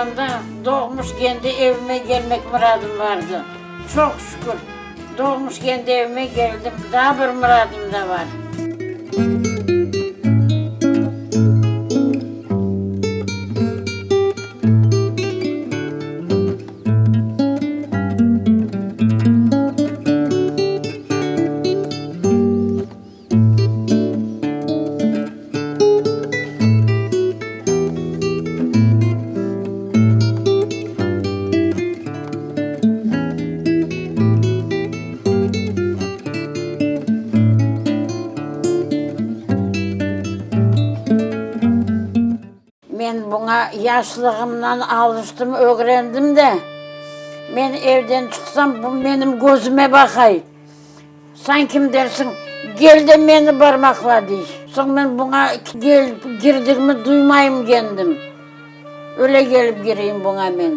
Vatanda, doğmuş kendi evime gelmek muradım vardı. Çoq şükür, doğmuş kendi evime geldim, daa bir muradım da var. Men buña yaşlığımdan alıştım, ögrendim de. Men evden çıqsam, bu menim közüme baqay. Sankim dersiñ, gel de meni barmaqla, dey. Soñ men buña kelip kirdigimi duymayım kendim. Öyle kelip kireyim buña men.